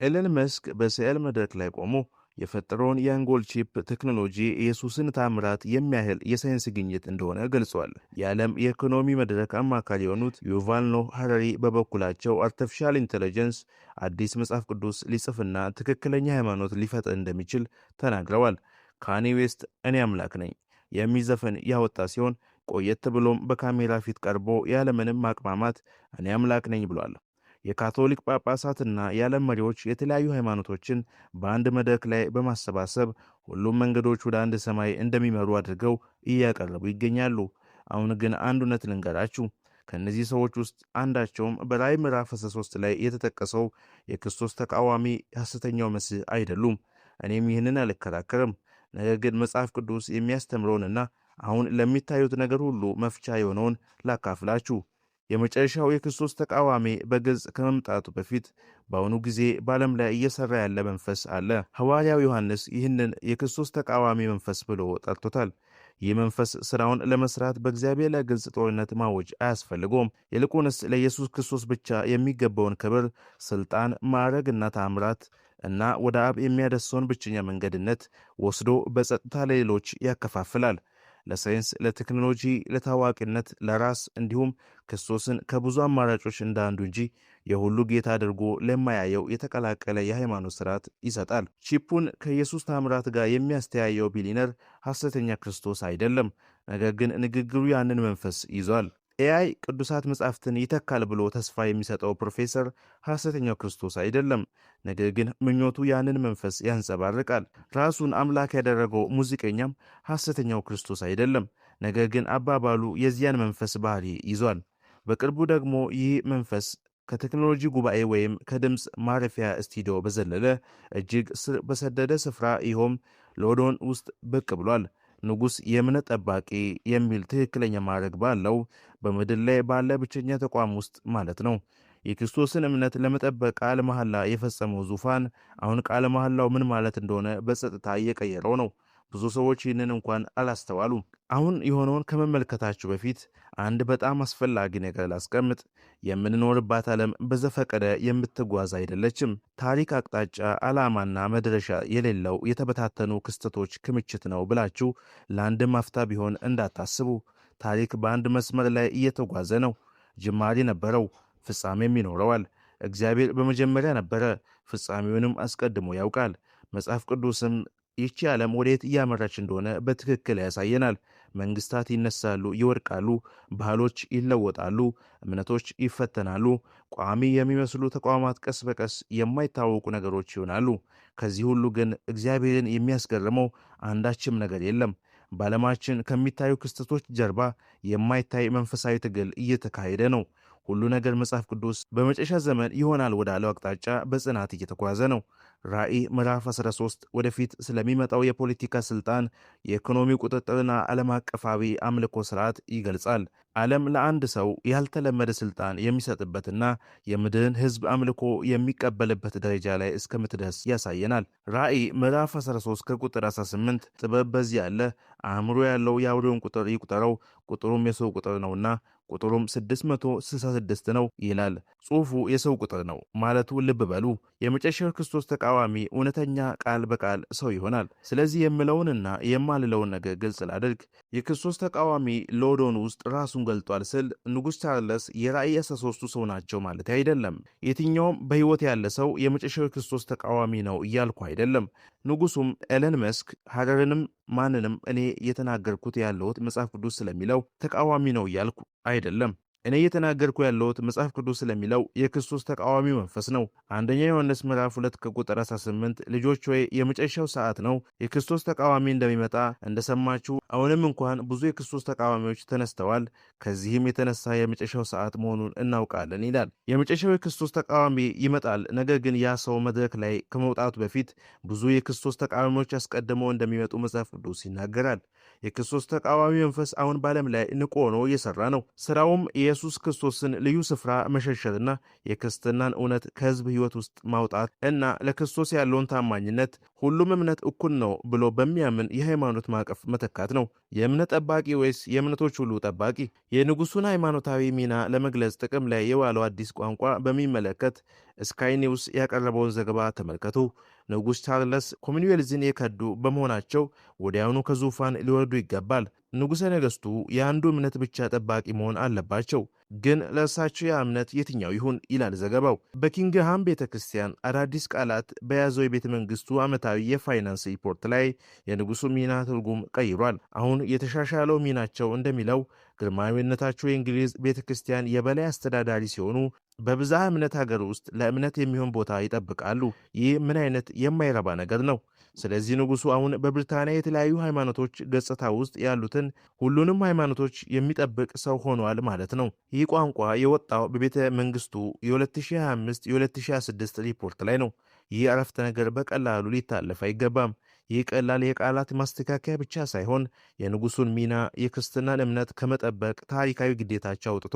ኤለን መስክ በስዕል መድረክ ላይ ቆሞ የፈጠረውን የአንጎል chip ቴክኖሎጂ የኢየሱስን ታምራት የሚያህል የሳይንስ ግኝት እንደሆነ ገልጿል። የዓለም የኢኮኖሚ መድረክ አማካሪ የሆኑት ዩቫል ኖህ ሀራሪ በበኩላቸው artificial intelligence አዲስ መጽሐፍ ቅዱስ ሊጽፍና ትክክለኛ ሃይማኖት ሊፈጥር እንደሚችል ተናግረዋል። ካኒ ዌስት "እኔ አምላክ ነኝ" የሚል ዘፈን ያወጣ ሲሆን ቆየት ብሎም በካሜራ ፊት ቀርቦ ያለምንም ማቅማማት "እኔ አምላክ ነኝ" ብሏል። የካቶሊክ ጳጳሳትና የዓለም መሪዎች የተለያዩ ሃይማኖቶችን በአንድ መድረክ ላይ በማሰባሰብ ሁሉም መንገዶች ወደ አንድ ሰማይ እንደሚመሩ አድርገው እያቀረቡ ይገኛሉ። አሁን ግን አንድ እውነት ልንገራችሁ። ከእነዚህ ሰዎች ውስጥ አንዳቸውም በራእይ ምዕራፍ 13 ላይ የተጠቀሰው የክርስቶስ ተቃዋሚ ሐሰተኛው መሲህ አይደሉም። እኔም ይህንን አልከራከርም። ነገር ግን መጽሐፍ ቅዱስ የሚያስተምረውንና አሁን ለሚታዩት ነገር ሁሉ መፍቻ የሆነውን ላካፍላችሁ። የመጨረሻው የክርስቶስ ተቃዋሚ በግልጽ ከመምጣቱ በፊት በአሁኑ ጊዜ በዓለም ላይ እየሠራ ያለ መንፈስ አለ። ሐዋርያው ዮሐንስ ይህንን የክርስቶስ ተቃዋሚ መንፈስ ብሎ ጠርቶታል። ይህ መንፈስ ሥራውን ለመሥራት በእግዚአብሔር ላይ ግልጽ ጦርነት ማወጅ አያስፈልገውም። ይልቁንስ ለኢየሱስ ክርስቶስ ብቻ የሚገባውን ክብር፣ ሥልጣን፣ ማዕረግና ታምራት እና ወደ አብ የሚያደርሰውን ብቸኛ መንገድነት ወስዶ በጸጥታ ለሌሎች ያከፋፍላል። ለሳይንስ፣ ለቴክኖሎጂ፣ ለታዋቂነት፣ ለራስ እንዲሁም ክርስቶስን ከብዙ አማራጮች እንደ አንዱ እንጂ የሁሉ ጌታ አድርጎ ለማያየው የተቀላቀለ የሃይማኖት ስርዓት ይሰጣል። Chip ኡን ከኢየሱስ ታምራት ጋር የሚያስተያየው ቢሊነር ሐሰተኛ ክርስቶስ አይደለም። ነገር ግን ንግግሩ ያንን መንፈስ ይዟል። AI ቅዱሳት መጻሕፍትን ይተካል ብሎ ተስፋ የሚሰጠው ፕሮፌሰር ሐሰተኛው ክርስቶስ አይደለም። ነገር ግን ምኞቱ ያንን መንፈስ ያንጸባርቃል። ራሱን አምላክ ያደረገው ሙዚቀኛም ሐሰተኛው ክርስቶስ አይደለም። ነገር ግን አባባሉ የዚያን መንፈስ ባህሪ ይዟል። በቅርቡ ደግሞ ይህ መንፈስ ከቴክኖሎጂ ጉባኤ ወይም ከድምፅ ማረፊያ ስቱዲዮ በዘለለ እጅግ ስር በሰደደ ስፍራ፣ ይኸውም ሎንዶን ውስጥ ብቅ ብሏል። ንጉሥ የእምነት ጠባቂ የሚል ትክክለኛ ማዕረግ ባለው በምድር ላይ ባለ ብቸኛ ተቋም ውስጥ ማለት ነው። የክርስቶስን እምነት ለመጠበቅ ቃለ መሐላ የፈጸመው ዙፋን አሁን ቃለ መሐላው ምን ማለት እንደሆነ በጸጥታ እየቀየረው ነው። ብዙ ሰዎች ይህንን እንኳን አላስተዋሉም። አሁን የሆነውን ከመመልከታችሁ በፊት አንድ በጣም አስፈላጊ ነገር ላስቀምጥ። የምንኖርባት ዓለም በዘፈቀደ የምትጓዝ አይደለችም። ታሪክ አቅጣጫ፣ ዓላማና መድረሻ የሌለው የተበታተኑ ክስተቶች ክምችት ነው ብላችሁ ለአንድም አፍታ ቢሆን እንዳታስቡ። ታሪክ በአንድ መስመር ላይ እየተጓዘ ነው። ጅማሬ ነበረው፣ ፍጻሜም ይኖረዋል። እግዚአብሔር በመጀመሪያ ነበረ፣ ፍጻሜውንም አስቀድሞ ያውቃል። መጽሐፍ ቅዱስም ይቺ ዓለም ወዴት እያመራች እንደሆነ በትክክል ያሳየናል። መንግስታት ይነሳሉ፣ ይወድቃሉ፣ ባህሎች ይለወጣሉ፣ እምነቶች ይፈተናሉ። ቋሚ የሚመስሉ ተቋማት ቀስ በቀስ የማይታወቁ ነገሮች ይሆናሉ። ከዚህ ሁሉ ግን እግዚአብሔርን የሚያስገርመው አንዳችም ነገር የለም። በዓለማችን ከሚታዩ ክስተቶች ጀርባ የማይታይ መንፈሳዊ ትግል እየተካሄደ ነው። ሁሉ ነገር መጽሐፍ ቅዱስ በመጨረሻ ዘመን ይሆናል ወዳለው አቅጣጫ በጽናት እየተጓዘ ነው። ራእይ ምዕራፍ 13 ወደፊት ስለሚመጣው የፖለቲካ ስልጣን፣ የኢኮኖሚ ቁጥጥርና ዓለም አቀፋዊ አምልኮ ስርዓት ይገልጻል። ዓለም ለአንድ ሰው ያልተለመደ ስልጣን የሚሰጥበትና የምድርን ሕዝብ አምልኮ የሚቀበልበት ደረጃ ላይ እስከምትደርስ ያሳየናል። ራእይ ምዕራፍ 13 ከቁጥር 18 "ጥበብ በዚህ አለ፣ አእምሮ ያለው የአውሬውን ቁጥር ይቁጠረው፣ ቁጥሩም የሰው ቁጥር ነውና ቁጥሩም 666 ነው" ይላል። ጽሑፉ የሰው ቁጥር ነው ማለቱ ልብ በሉ። የመጨረሻው ክርስቶስ ተቃዋሚ እውነተኛ ቃል በቃል ሰው ይሆናል። ስለዚህ የምለውንና የማልለውን ነገር ግልጽ ላድርግ። የክርስቶስ ተቃዋሚ ሎንዶን ውስጥ ራሱን ገልጧል ስል ንጉሥ ቻርለስ የራእይ 13ቱ ሰው ናቸው ማለት አይደለም። የትኛውም በሕይወት ያለ ሰው የመጨረሻው የክርስቶስ ተቃዋሚ ነው እያልኩ አይደለም። ንጉሱም፣ ኤለን መስክ፣ ሀረርንም ማንንም እኔ እየተናገርኩት ያለሁት መጽሐፍ ቅዱስ ስለሚለው ተቃዋሚ ነው እያልኩ አይደለም። እኔ እየተናገርኩ ያለሁት መጽሐፍ ቅዱስ ስለሚለው የክርስቶስ ተቃዋሚ መንፈስ ነው። አንደኛ ዮሐንስ ምዕራፍ 2 ከቁጥር 18 "ልጆች ሆይ፣ የመጨረሻው ሰዓት ነው፣ የክርስቶስ ተቃዋሚ እንደሚመጣ እንደሰማችሁ አሁንም እንኳን ብዙ የክርስቶስ ተቃዋሚዎች ተነስተዋል፣ ከዚህም የተነሳ የመጨረሻው ሰዓት መሆኑን እናውቃለን" ይላል። የመጨረሻው የክርስቶስ ተቃዋሚ ይመጣል። ነገር ግን ያ ሰው መድረክ ላይ ከመውጣቱ በፊት ብዙ የክርስቶስ ተቃዋሚዎች አስቀድመው እንደሚመጡ መጽሐፍ ቅዱስ ይናገራል። የክርስቶስ ተቃዋሚ መንፈስ አሁን በዓለም ላይ ንቁ ሆኖ እየሰራ ነው። ስራውም የኢየሱስ ክርስቶስን ልዩ ስፍራ መሸርሸርና የክርስትናን እውነት ከሕዝብ ሕይወት ውስጥ ማውጣት እና ለክርስቶስ ያለውን ታማኝነት ሁሉም እምነት እኩል ነው ብሎ በሚያምን የሃይማኖት ማዕቀፍ መተካት ነው። የእምነት ጠባቂ ወይስ የእምነቶች ሁሉ ጠባቂ? የንጉሱን ሃይማኖታዊ ሚና ለመግለጽ ጥቅም ላይ የዋለው አዲስ ቋንቋ በሚመለከት ስካይ ኒውስ ያቀረበውን ዘገባ ተመልከቱ። ንጉሥ ቻርለስ ኮሚኒዌልዝን የከዱ በመሆናቸው ወዲያውኑ ከዙፋን ሊወርዱ ይገባል። ንጉሠ ነገሥቱ የአንዱ እምነት ብቻ ጠባቂ መሆን አለባቸው። ግን ለእርሳቸው ያ እምነት የትኛው ይሁን ይላል ዘገባው። በኪንግሃም ቤተ ክርስቲያን አዳዲስ ቃላት በያዘው የቤተ መንግስቱ ዓመታዊ የፋይናንስ ሪፖርት ላይ የንጉሱ ሚና ትርጉም ቀይሯል። አሁን የተሻሻለው ሚናቸው እንደሚለው ግርማዊነታቸው የእንግሊዝ ቤተ ክርስቲያን የበላይ አስተዳዳሪ ሲሆኑ በብዝሃ እምነት ሀገር ውስጥ ለእምነት የሚሆን ቦታ ይጠብቃሉ። ይህ ምን አይነት የማይረባ ነገር ነው? ስለዚህ ንጉሱ አሁን በብሪታንያ የተለያዩ ሃይማኖቶች ገጽታ ውስጥ ያሉትን ሁሉንም ሃይማኖቶች የሚጠብቅ ሰው ሆኗል ማለት ነው። ይህ ቋንቋ የወጣው በቤተ መንግስቱ የ2025 የ2026 ሪፖርት ላይ ነው። ይህ አረፍተ ነገር በቀላሉ ሊታለፍ አይገባም። ይህ ቀላል የቃላት ማስተካከያ ብቻ ሳይሆን የንጉሱን ሚና የክርስትናን እምነት ከመጠበቅ ታሪካዊ ግዴታቸው አውጥቶ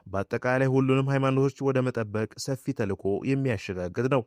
በአጠቃላይ ሁሉንም ሃይማኖቶች ወደ መጠበቅ ሰፊ ተልዕኮ የሚያሸጋግር ነው።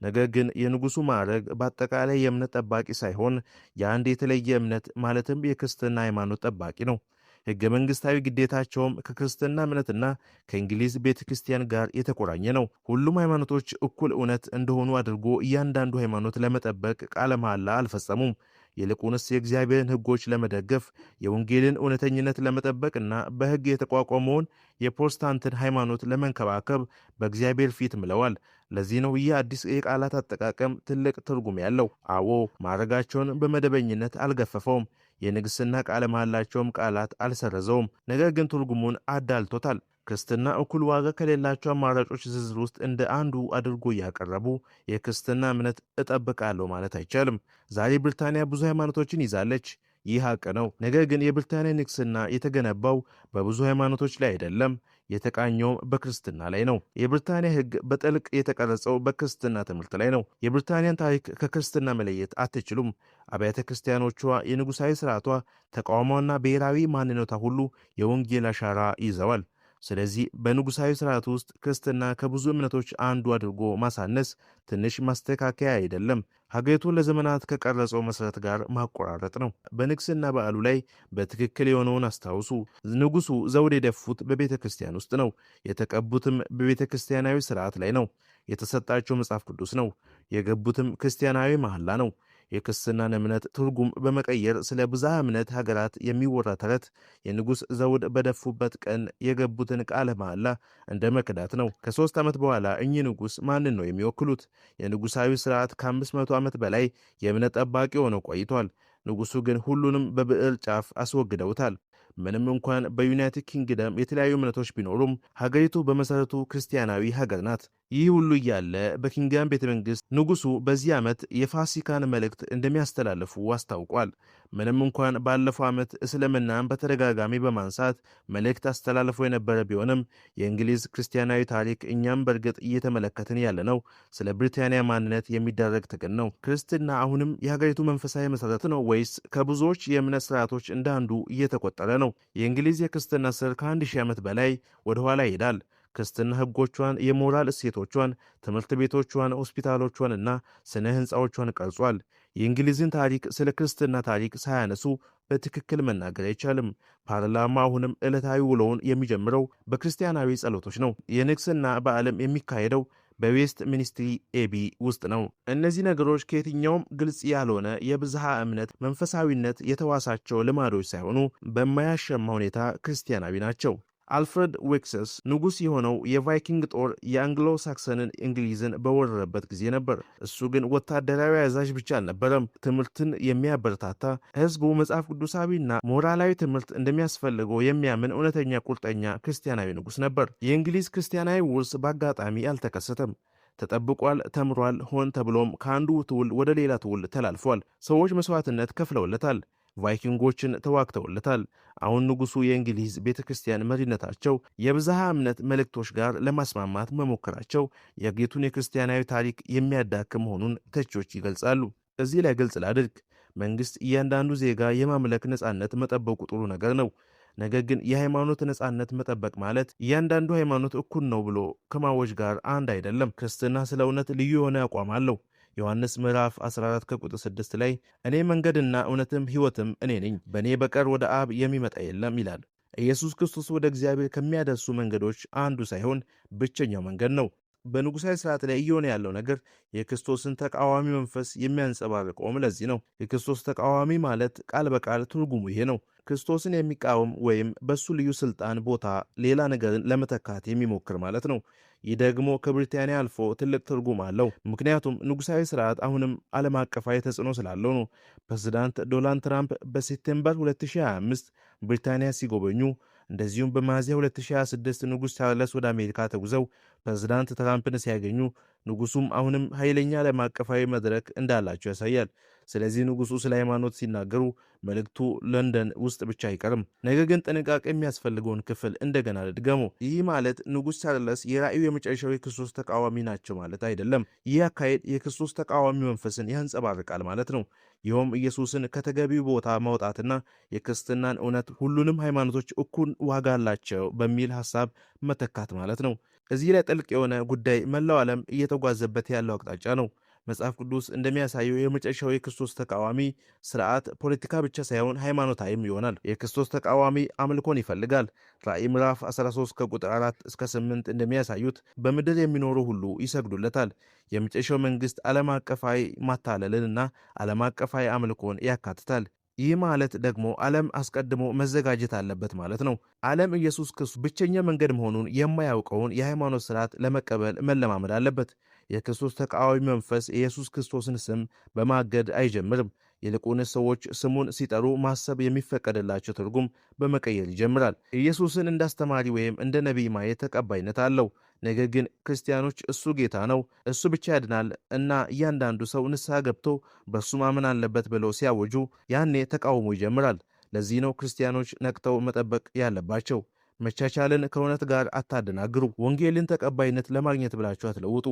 ነገር ግን የንጉሱ ማዕረግ በአጠቃላይ የእምነት ጠባቂ ሳይሆን የአንድ የተለየ እምነት ማለትም የክርስትና ሃይማኖት ጠባቂ ነው። ሕገ መንግሥታዊ ግዴታቸውም ከክርስትና እምነትና ከእንግሊዝ ቤተ ክርስቲያን ጋር የተቆራኘ ነው። ሁሉም ሃይማኖቶች እኩል እውነት እንደሆኑ አድርጎ እያንዳንዱ ሃይማኖት ለመጠበቅ ቃለ መሐላ አልፈጸሙም። ይልቁንስ የእግዚአብሔርን ሕጎች ለመደገፍ፣ የወንጌልን እውነተኝነት ለመጠበቅና በሕግ የተቋቋመውን የፕሮቴስታንትን ሃይማኖት ለመንከባከብ በእግዚአብሔር ፊት ምለዋል። ለዚህ ነው ይህ አዲስ የቃላት አጠቃቀም ትልቅ ትርጉም ያለው። አዎ፣ ማዕረጋቸውን በመደበኝነት አልገፈፈውም። የንግስና ቃለ መሐላቸውም ቃላት አልሰረዘውም። ነገር ግን ትርጉሙን አዳልቶታል። ክርስትና እኩል ዋጋ ከሌላቸው አማራጮች ዝርዝር ውስጥ እንደ አንዱ አድርጎ እያቀረቡ የክርስትና እምነት እጠብቃለሁ ማለት አይቻልም። ዛሬ ብሪታንያ ብዙ ሃይማኖቶችን ይዛለች። ይህ ሀቅ ነው። ነገር ግን የብሪታንያ ንግስና የተገነባው በብዙ ሃይማኖቶች ላይ አይደለም፣ የተቃኘውም በክርስትና ላይ ነው። የብሪታንያ ሕግ በጥልቅ የተቀረጸው በክርስትና ትምህርት ላይ ነው። የብሪታንያን ታሪክ ከክርስትና መለየት አትችሉም። አብያተ ክርስቲያኖቿ፣ የንጉሣዊ ስርዓቷ፣ ተቃውሟና ብሔራዊ ማንነቷ ሁሉ የወንጌል አሻራ ይዘዋል። ስለዚህ በንጉሣዊ ስርዓት ውስጥ ክርስትና ከብዙ እምነቶች አንዱ አድርጎ ማሳነስ ትንሽ ማስተካከያ አይደለም፣ ሀገሪቱን ለዘመናት ከቀረጸው መሠረት ጋር ማቆራረጥ ነው። በንግስና በዓሉ ላይ በትክክል የሆነውን አስታውሱ። ንጉሱ ዘውድ የደፉት በቤተ ክርስቲያን ውስጥ ነው። የተቀቡትም በቤተ ክርስቲያናዊ ስርዓት ላይ ነው። የተሰጣቸው መጽሐፍ ቅዱስ ነው። የገቡትም ክርስቲያናዊ መሐላ ነው። የክርስትናን እምነት ትርጉም በመቀየር ስለ ብዝሃ እምነት ሀገራት የሚወራ ተረት የንጉሥ ዘውድ በደፉበት ቀን የገቡትን ቃለ መሐላ እንደ መክዳት ነው። ከ3 ዓመት በኋላ እኚህ ንጉሥ ማንን ነው የሚወክሉት? የንጉሣዊ ስርዓት ከ500 ዓመት በላይ የእምነት ጠባቂ ሆነው ቆይቷል። ንጉሱ ግን ሁሉንም በብዕር ጫፍ አስወግደውታል። ምንም እንኳን በዩናይትድ ኪንግደም የተለያዩ እምነቶች ቢኖሩም ሀገሪቱ በመሰረቱ ክርስቲያናዊ ሀገር ናት። ይህ ሁሉ እያለ በኪንግሃም ቤተ መንግስት ንጉሱ በዚህ ዓመት የፋሲካን መልእክት እንደሚያስተላልፉ አስታውቋል። ምንም እንኳን ባለፈው ዓመት እስልምናን በተደጋጋሚ በማንሳት መልእክት አስተላልፎ የነበረ ቢሆንም የእንግሊዝ ክርስቲያናዊ ታሪክ እኛም በእርግጥ እየተመለከትን ያለነው ስለ ብሪታንያ ማንነት የሚደረግ ትግል ነው። ክርስትና አሁንም የሀገሪቱ መንፈሳዊ መሰረት ነው ወይስ ከብዙዎች የእምነት ስርዓቶች እንደ አንዱ እየተቆጠረ ነው? የእንግሊዝ የክርስትና ስር ከ1000 ዓመት በላይ ወደኋላ ይሄዳል። ክርስትና ሕጎቿን፣ የሞራል እሴቶቿን፣ ትምህርት ቤቶቿን፣ ሆስፒታሎቿን እና ስነ ሕንፃዎቿን ቀርጿል። የእንግሊዝን ታሪክ ስለ ክርስትና ታሪክ ሳያነሱ በትክክል መናገር አይቻልም። ፓርላማ አሁንም ዕለታዊ ውሎውን የሚጀምረው በክርስቲያናዊ ጸሎቶች ነው። የንግስና በዓልም የሚካሄደው በዌስት ሚኒስትሪ ኤቢ ውስጥ ነው። እነዚህ ነገሮች ከየትኛውም ግልጽ ያልሆነ የብዝሃ እምነት መንፈሳዊነት የተዋሳቸው ልማዶች ሳይሆኑ በማያሻማ ሁኔታ ክርስቲያናዊ ናቸው። አልፍሬድ ዌክሰስ ንጉሥ የሆነው የቫይኪንግ ጦር የአንግሎ ሳክሰንን እንግሊዝን በወረረበት ጊዜ ነበር። እሱ ግን ወታደራዊ አዛዥ ብቻ አልነበረም። ትምህርትን የሚያበረታታ፣ ሕዝቡ መጽሐፍ ቅዱሳዊና ሞራላዊ ትምህርት እንደሚያስፈልገው የሚያምን እውነተኛ ቁርጠኛ ክርስቲያናዊ ንጉሥ ነበር። የእንግሊዝ ክርስቲያናዊ ውርስ በአጋጣሚ አልተከሰተም። ተጠብቋል፣ ተምሯል፣ ሆን ተብሎም ከአንዱ ትውልድ ወደ ሌላ ትውልድ ተላልፏል። ሰዎች መስዋዕትነት ከፍለውለታል። ቫይኪንጎችን ተዋግተውለታል። አሁን ንጉሱ የእንግሊዝ ቤተ ክርስቲያን መሪነታቸው የብዝሃ እምነት መልእክቶች ጋር ለማስማማት መሞከራቸው የአገሪቱን የክርስቲያናዊ ታሪክ የሚያዳክም መሆኑን ተቺዎች ይገልጻሉ። እዚህ ላይ ግልጽ ላድርግ፣ መንግስት እያንዳንዱ ዜጋ የማምለክ ነጻነት መጠበቁ ጥሩ ነገር ነው። ነገር ግን የሃይማኖት ነጻነት መጠበቅ ማለት እያንዳንዱ ሃይማኖት እኩል ነው ብሎ ከማወጅ ጋር አንድ አይደለም። ክርስትና ስለ እውነት ልዩ የሆነ አቋም አለው። ዮሐንስ ምዕራፍ 14 ከቁጥር 6 ላይ እኔ መንገድና እውነትም ሕይወትም እኔ ነኝ፣ በእኔ በቀር ወደ አብ የሚመጣ የለም ይላል። ኢየሱስ ክርስቶስ ወደ እግዚአብሔር ከሚያደርሱ መንገዶች አንዱ ሳይሆን ብቸኛው መንገድ ነው። በንጉሳዊ ስርዓት ላይ እየሆነ ያለው ነገር የክርስቶስን ተቃዋሚ መንፈስ የሚያንጸባርቀውም ለዚህ ነው። የክርስቶስ ተቃዋሚ ማለት ቃል በቃል ትርጉሙ ይሄ ነው። ክርስቶስን የሚቃወም ወይም በሱ ልዩ ስልጣን ቦታ ሌላ ነገርን ለመተካት የሚሞክር ማለት ነው። ይህ ደግሞ ከብሪታንያ አልፎ ትልቅ ትርጉም አለው። ምክንያቱም ንጉሳዊ ስርዓት አሁንም ዓለም አቀፋዊ ተጽዕኖ ስላለው ነው። ፕሬዚዳንት ዶናልድ ትራምፕ በ September 2025 ብሪታንያ ሲጎበኙ፣ እንደዚሁም በሚያዝያ 2026 ንጉሥ ቻርለስ ወደ አሜሪካ ተጉዘው ፕሬዚዳንት ትራምፕን ሲያገኙ፣ ንጉሱም አሁንም ኃይለኛ ዓለም አቀፋዊ መድረክ እንዳላቸው ያሳያል። ስለዚህ ንጉሱ ስለ ሃይማኖት ሲናገሩ መልእክቱ ለንደን ውስጥ ብቻ አይቀርም። ነገር ግን ጥንቃቄ የሚያስፈልገውን ክፍል እንደገና ልድገመው። ይህ ማለት ንጉሥ ቻርለስ የራእዩ የመጨረሻው የክርስቶስ ተቃዋሚ ናቸው ማለት አይደለም። ይህ አካሄድ የክርስቶስ ተቃዋሚ መንፈስን ያንጸባርቃል ማለት ነው። ይኸውም ኢየሱስን ከተገቢው ቦታ ማውጣትና የክርስትናን እውነት ሁሉንም ሃይማኖቶች እኩል ዋጋ አላቸው በሚል ሐሳብ መተካት ማለት ነው። እዚህ ላይ ጥልቅ የሆነ ጉዳይ መላው ዓለም እየተጓዘበት ያለው አቅጣጫ ነው። መጽሐፍ ቅዱስ እንደሚያሳየው የመጨረሻው የክርስቶስ ተቃዋሚ ስርዓት ፖለቲካ ብቻ ሳይሆን ሃይማኖታዊም ይሆናል። የክርስቶስ ተቃዋሚ አምልኮን ይፈልጋል። ራእይ ምዕራፍ 13 ከቁጥር 4 እስከ 8 እንደሚያሳዩት በምድር የሚኖሩ ሁሉ ይሰግዱለታል። የመጨረሻው መንግስት ዓለም አቀፋዊ ማታለልን እና ዓለም አቀፋዊ አምልኮን ያካትታል። ይህ ማለት ደግሞ ዓለም አስቀድሞ መዘጋጀት አለበት ማለት ነው። ዓለም ኢየሱስ ክርስቶስ ብቸኛ መንገድ መሆኑን የማያውቀውን የሃይማኖት ስርዓት ለመቀበል መለማመድ አለበት። የክርስቶስ ተቃዋሚ መንፈስ የኢየሱስ ክርስቶስን ስም በማገድ አይጀምርም። ይልቁንስ ሰዎች ስሙን ሲጠሩ ማሰብ የሚፈቀድላቸው ትርጉም በመቀየር ይጀምራል። ኢየሱስን እንደ አስተማሪ ወይም እንደ ነቢይ ማየት ተቀባይነት አለው። ነገር ግን ክርስቲያኖች እሱ ጌታ ነው፣ እሱ ብቻ ያድናል እና እያንዳንዱ ሰው ንስሐ ገብቶ በእሱ ማመን አለበት ብለው ሲያወጁ ያኔ ተቃውሞ ይጀምራል። ለዚህ ነው ክርስቲያኖች ነቅተው መጠበቅ ያለባቸው። መቻቻልን ከእውነት ጋር አታደናግሩ። ወንጌልን ተቀባይነት ለማግኘት ብላችሁ አትለውጡ።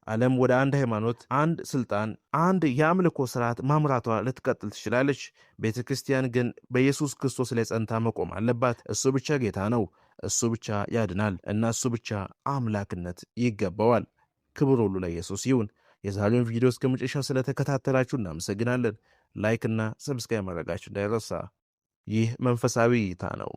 ዓለም ወደ አንድ ሃይማኖት፣ አንድ ስልጣን፣ አንድ የአምልኮ ስርዓት ማምራቷ ልትቀጥል ትችላለች። ቤተ ክርስቲያን ግን በኢየሱስ ክርስቶስ ላይ ጸንታ መቆም አለባት። እሱ ብቻ ጌታ ነው፣ እሱ ብቻ ያድናል እና እሱ ብቻ አምላክነት ይገባዋል። ክብር ሁሉ ለኢየሱስ ይሁን። የዛሬውን ቪዲዮ እስከ መጨረሻው ስለተከታተላችሁ እናመሰግናለን። Like እና subscribe ማድረጋችሁ እንዳይረሳ። ይህ መንፈሳዊ እይታ ነው።